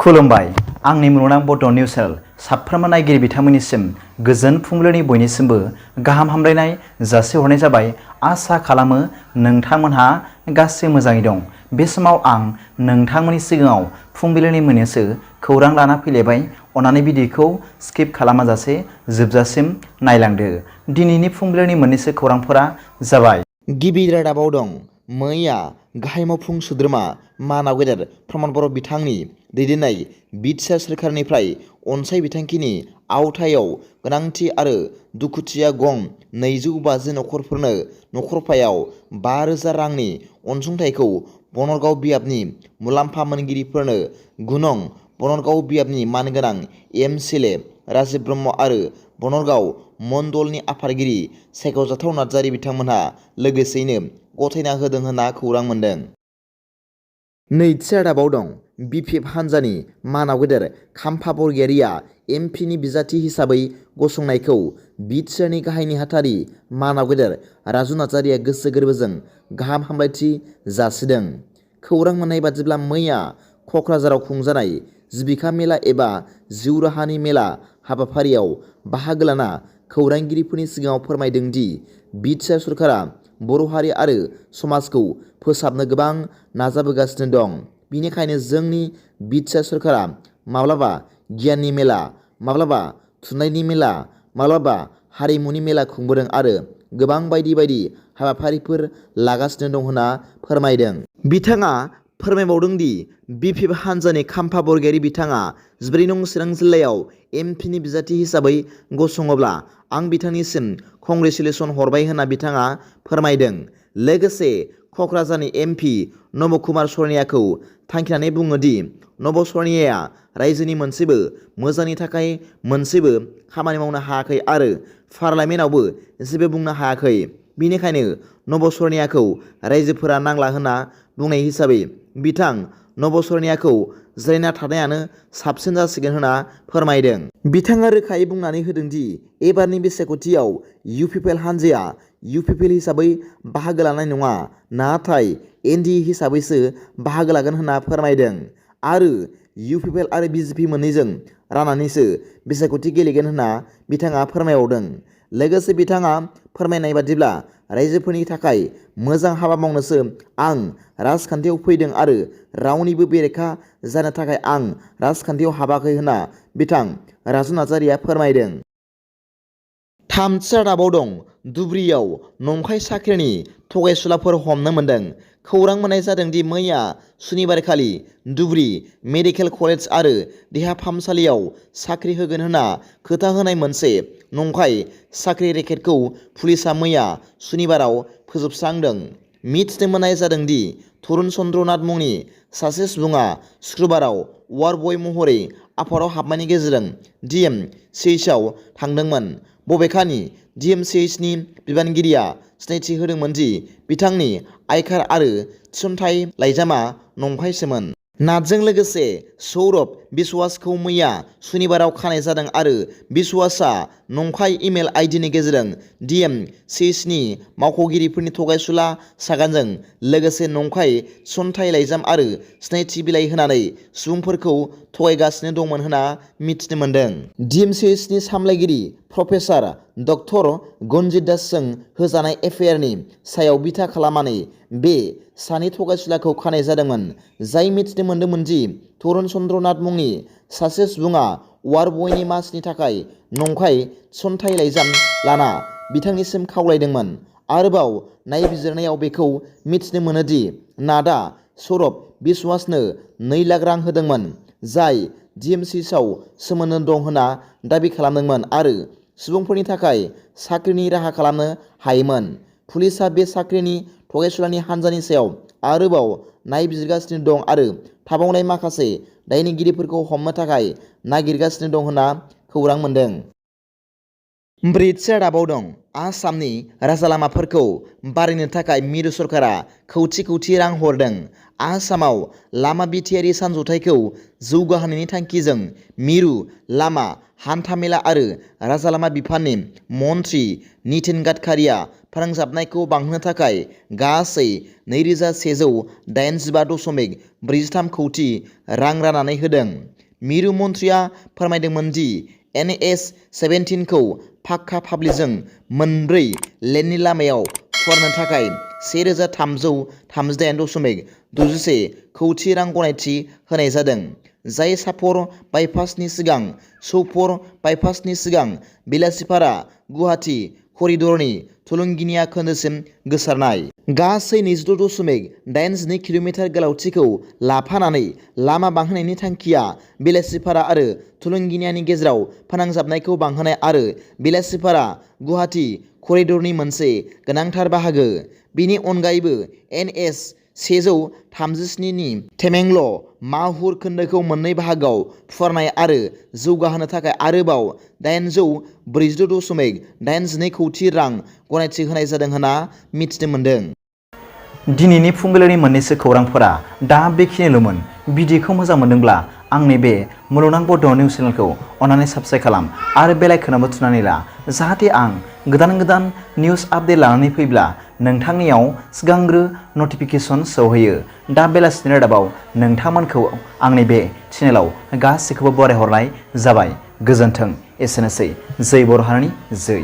खुलुमबाय आंनि मुलुगनां बड' निउस चेनेल साफ्रोमबो नायगिरि बिथांमोननिसिम गोजोन फुंबिलिनि बयनिसिमबो गाहाम हामलायनाय जासिहरनाय जाबाय। आसा खालामो नोंथांमोनहा गासै मोजाङै दं। बे समाव आं नोंथांमोननि सिगाङाव फुंबिलिनि मोननैसो खौरां लाना फैलायबाय। अन्नानै भिडिअखौ स्किप खालामाजासे जोबजासिम नायलांदो। दिनैनि फुंबिलिनि मोननैसो खौरांफोरा जाबाय। गिबि रादाबाव दं मैया गाहाय मावफुं सोद्रोमा मानाव गेदेर प्रमद बर' बिथांनि दैदेननाय BTR सरकारनिफ्राय अनसाय बिथांखिनि आवथायाव गोनांथि आरो दुखुथिया गं 250 नखरफोरनो नखरफायाव 5,000 रांनि अनसुंथाइखौ बनरगाव बियाबनि मुलाम्फा मोनगिरिफोरनो गुनं बनरगाव बियाबनि मानगोनां MCLA राजिब ब्रह्म आरो बनरगाव मण्डलनि आफादगिरि सायख'जाथाव नार्जारि बिथांमोनहा लोगोसेयैनो गथायना होदों होनना खौरां मोन्दों। नैथि रादाबाव दं BPF हान्जानि मानाव गेदेर खाम्फा बरगयारिया MP नि बिजाथि हिसाबै गसंनायखौ BTRनि गाहाय नेहाथारि मानाव गेदेर राजु नार्जारिया गोसो गोरबोजों गाहाम हामलायथि जासिदों। खौरां मोननाय बादिब्ला मैया क'क्राझाराव खुंजानाय जिबिका मेला एबा जिउ राहानि मेला हाबाफारियाव बाहागो लाना खौरांगिरिफोरनि सिगाङाव फोरमायदों दि BTR सरकारा बर' हारि आरो समाजखौ फोसाबनो गोबां नाजाबोगासिनो दं। बिनिखायनो जोंनि BTR सरकारा माब्लाबा गियाननि मेला, माब्लाबा थुनलाइनि मेला, माब्लाबा हारिमुनि मेला खुंबोदों आरो गोबां बायदि बायदि हाबाफारिफोर लागासिनो दं होनना फोरमायदों। बिथाङा फोरमायबावदों दि BPF हान्जानि खाम्फा बरगयारि बिथाङा 14 नं चिरां जिल्लायाव MP नि बिजाथि हिसाबै गसङोब्ला आं बिथांनिसिम कंग्रेचुलेसन हरबाय होनना बिथाङा फोरमायदों। लोगोसे क'क्राझारनि MP नब कुमार सरनियाखौ थांखिनानै बुङो दि नब सरनियाया रायजोनि मोनसेबो मोजांनि थाखाय मोनसेबो खामानि मावनो हायाखै आरो पार्लियामेन्टआवबो जेबो बुंनो हायाखै। बिनिखायनो नब सरनियाखौ रायजोफोरा नांला होनना बुंनाय हिसाबै बिथां नब सरनियाखौ जिरायना थानायानो साबसिन जासिगोन होनना फोरमायदों। बिथाङा रोखायै बुंनानै होदों दि एबारनि बिसायख'थियाव UPPL हान्जाया UPPL हिसाबै बाहागो लानाय नङा, नाथाय NDA हिसाबैसो बाहागो लागोन होनना फोरमायदों आरो UPPL आरो BJP मोननैजों राननानैसो बिसायख'थि गेलेगोन होनना बिथाङा फोरमायबावदों। लोगोसे बिथाङा फोरमायनाय बादिब्ला रायजोफोरनि थाखाय मोजां हाबा मावनोसो आं राजखान्थियाव फैदों आरो रावनिबो बेरेखा जानो थाखाय आं राजखान्थियाव हाबाखै होनना बिथां राजु नार्जारिया फोरमायदों। थामथि रादाबाव दं धुबुरीयाव नंखाय साख्रिनि थगायसुलाफोर हमनो मोन्दों। खौरां मोननाय जादों दि मैया सुनिबारखालि धुबुरी मेडिकेल कलेज आरो देहा फाहामसालियाव साख्रि होगोन होनना खोथा होनाय मोनसे नंखाय साख्रि रेकेटखौ पुलिसआ मैया सुनिबाराव फोजोबस्रांदों। मिथिनो मोननाय जादों दि तरुण चन्द्र नाथ मुंनि सासे सुबुङा शुक्रबाराव वार्ड बय महरै आफादाव हाबनायनि गेजेरजों DMCHआव थांदोंमोन। बबेखानि DMCHनि बिबानगिरिया सिनायथि होदोंमोन दि बिथांनि आयकार आरो थिसनथाइ लाइजामा नंखायसोमोन। नाथजों लोगोसे सौरभ बिश्वासखौ मैया सुनिबाराव खानाय जादों आरो बिश्वासआ नंखाय इमेल आइडिनि गेजेरजों DMCHनि मावख'गिरिफोरनि थगायसुला सागानजों लोगोसे नंखाय थिसनथाइ लाइजाम आरो सिनायथि बिलाइ होनानै सुबुंफोरखौ थगायगासिनो दंमोन होनना मिथिनो मोन्दों। DMCHनि सामलायगिरि प्रफेसार डक्टर गनजित दासजों होजानाय FIRनि सायाव बिथा खालामनानै बे सानै थगायसुलाखौ खानाय जादोंमोन, जाय मिथिनो मोन्दोंमोन दि तरुण चन्द्र नाथ मुंनि सासे सुबुङा वार्ड बयनि मासिनि थाखाय नंखाय थिसनथाइ लाइजाम लाना बिथांनिसिम खावलायदोंमोन। आरोबाव नायबिजिरनायाव बेखौ मिथिनो मोनो दि नाथआ सौरभ बिश्वासनो 2 लाख रां होदोंमोन, जाय DMCHआव सोमोन्दो दं होनना दाबि खालामदोंमोन आरो सुबुंफोरनि थाखाय साख्रिनि राहा खालामनो हायोमोन। पुलिसआ बे साख्रिनि थगायसुलानि हान्जानि सायाव आरोबाव नायबिजिरगासिनो दं आरो थाबावनाय माखासे दायनिगिरिफोरखौ हमनो थाखाय नागिरगासिनो दं होनना खौरां मोन्दों। ब्रैथि रादाबाव दं आसामनि राजालामाफोरखौ बारायनो थाखाय मिरु सरकारा कौटि कौटि रां हरदों। आसामाव लामा बिथायारि सानज'थाइखौ जौगाहोनायनि थांखिजों मिरु लामा हान्थामेला आरो राजालामा बिफाननि मन्थ्रि नितिन गाडकारिया फोनांजाबनायखौ बांहोनो थाखाय गासै 2185.43 कौटि रां राननानै होदों। मिरु मन्थ्रिया फोरमायदोंमोन दि NH-17 खौ पाक्का पाब्लिकजों मोनब्रै लेननि लामायाव फुवारनो थाखाय 1,338.61 कौटि रां गनायथि होनाय जादों, जाय सापर बाइपासनि सिगां सौपर बाइपासनि सिगां बिलासिपारा गुवाहाटी करिडरनि थुलुंगिनिया खोन्दोसिम गोसारनाय। गासै 22.82 किल'मिटार गोलावथिखौ लाफानानै लामा बांहोनायनि थांखिया बिलासिपारा आरो थुलुंगिनियानि गेजेराव फोनांजाबनायखौ बांहोनाय आरो बिलासिपारा गुवाहाटी करिडरनि मोनसे गोनांथार बाहागो। बेनि अनगायैबो NH-137 नि टेमेंल' माहुर खोन्दोखौ मोननै बाहागोआव फुवारनाय आरो जौगाहोनो थाखाय आरोबाव 846.82 कौटि रां गनायथि होनाय जादों होनना मिथिनो मोन्दों। दिनैनि फुंबिलिनि मोननैसो खौरांफोरा दा बेखिनिल'मोन। भिडिअखौ मोजां मोनदोंब्ला आंनि बे मुलुगनां बड' निउस चेनेलखौ अन्नानै साबस्क्राइब खालाम आरो बेल आइकनआवबो थुनानै ला, जाहाथे आं गोदान निउस आपडेट लानानै फैब्ला नोंथांनियाव सिगांग्रो नटिफिकेसन सौहैयो। दा बेलासिनि रादाबाव नोंथांमोनखौ आंनि बे चेनेलाव गासैखौबो बरायहरनाय जाबाय। गोजोन्थों। एसेनोसै। जै बर' हारिनि जै।